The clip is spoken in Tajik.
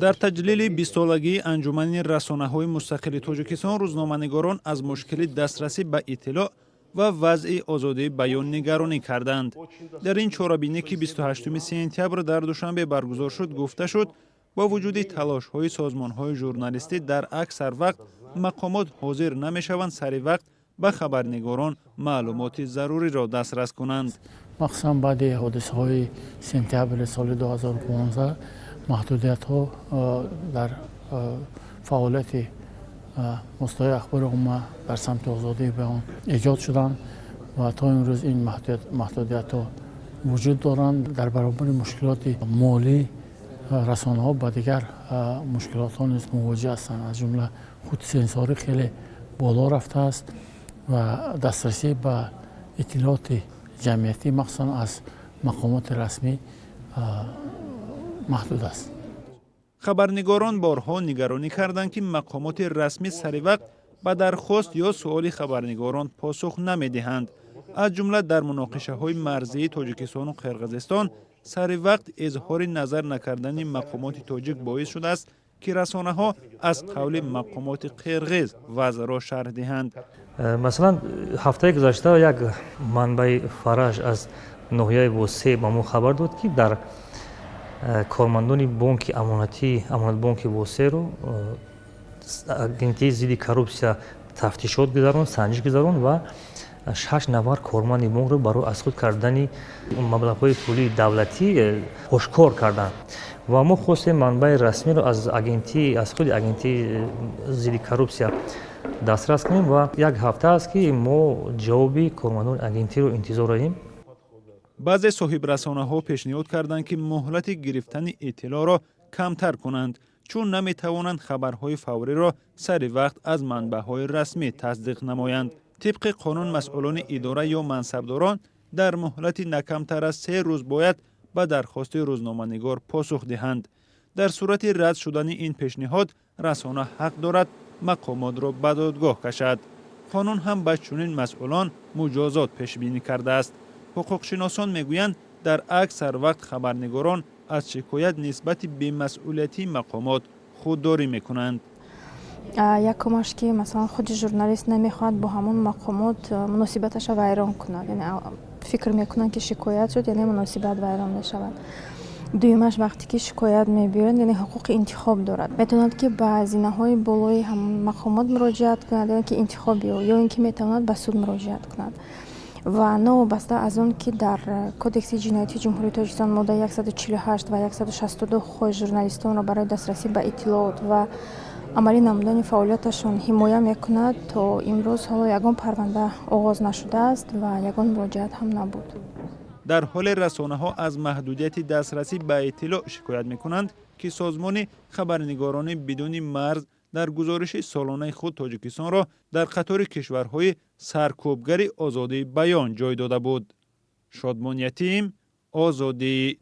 Дар таҷлили 20-солагии Анҷумани расонаҳои мустақили Тоҷикистон рӯзноманигорон аз мушкили дастрасӣ ба иттилоъ ва вазъи озодии баён нигаронӣ карданд. Дар ин чорабинӣ, ки 28 сентябр дар Душанбе баргузор шуд, гуфта шуд, бо вуҷуди талошҳои созмонҳои журналистӣ, дар аксар вақт мақомот ҳозир намешаванд сари вақт ба хабарнигорон маълумоти заруриро дастрас кунанд. Махсусан баъди ҳодисаҳои сентябри соли 2015 маҳдудиятҳо дар фаъолияти воситаҳои ахбори омма дар самти озодии баён эҷод шуданд ва то имрӯз ин маҳдудиятҳо вуҷуд доранд. Дар баробари мушкилоти молӣ расонаҳо ба дигар мушкилотҳо низ мувоҷеҳ ҳастанд, аз ҷумла худсенсорӣ хеле боло рафтааст ва дастрасӣ ба иттилооти ҷамъиятӣ, махсусан аз мақомоти расмӣ, маҳдуд аст. Хабарнигорон борҳо нигаронӣ карданд, ки мақомоти расмӣ сари вақт ба дархост ё суоли хабарнигорон посух намедиҳанд. Аз ҷумла дар муноқишаҳои марзии Тоҷикистону Қирғизистон сари вақт изҳори назар накардани мақомоти тоҷик боис шудааст, ки расонаҳо аз қавли мақомоти қирғиз вазъро шарҳ диҳанд. Масалан, ҳафтаи гузашта як манбаи фараҷ аз ноҳияи Восе ба мо хабар дод, ки дар кормандони бонки амонатӣ, Амонатбонки Восеро агентии зидди коррупсия тафтишот гузаронд, санҷиш гузаронд ва шаш нафар корманди бонкро барои аз худ кардани маблағҳои пулии давлатӣ ошкор карданд. Ва мо хостем манбаи расмиро аз агентӣ, аз худи агентии зидди коррупсия дастрас кунем ва як ҳафта аст, ки мо ҷавоби кормандони агентиро интизор дорем. Баъзе соҳибрасонаҳо пешниҳод карданд, ки муҳлати гирифтани иттилоъро камтар кунанд, чун наметавонанд хабарҳои фавриро сари вақт аз манбаъҳои расмӣ тасдиқ намоянд. Тибқи қонун, масъулони идора ё мансабдорон дар муҳлати на камтар аз 3 рӯз бояд ба дархости рӯзноманигор посух диҳанд. Дар сурати рад шудани ин пешниҳод расона ҳақ дорад мақомотро ба додгоҳ кашад. Қонун ҳам ба чунин масъулон муҷозот пешбинӣ кардааст. Ҳуқуқшиносон мегӯянд, дар аксар вақт хабарнигорон аз шикоят нисбати бемасъулиятии мақомот худдорӣ мекунанд. Якумаш, ки масалан худи журналист намехоҳад бо ҳамон мақомот муносибаташа вайрон кунад, яъне фикр мекунанд, ки шикоят шуд, яъне муносибат вайрон мешавад. Дуюмаш, вақте ки шикоят мебиёяд, яъне ҳуқуқи интихоб дорад, метавонад, ки ба зинаҳои болои ҳамон мақомот муроҷиат кунад, ё ки интихоби ё ин ки метавонад ба суд муроҷиат кунад. Ва новобаста аз он ки дар Кодекси ҷиноятии Ҷумҳурии Тоҷикистон моддаи 148 ва 162 ҳуқуқҳои журналистонро барои дастрасӣ ба иттилоот ва амалӣ намудани фаъолияташон ҳимоя мекунад, то имрӯз ҳоло ягон парванда оғоз нашудааст ва ягон муроҷиат ҳам набуд. Дар ҳоле расонаҳо аз маҳдудияти дастрасӣ ба иттилоъ шикоят мекунанд, ки созмони Хабарнигорони бидуни марз дар гузориши солонаи худ Тоҷикистонро дар қатори кишварҳои саркӯбгари озодии баён ҷой дода буд. Шодмон Ятим, Озодӣ.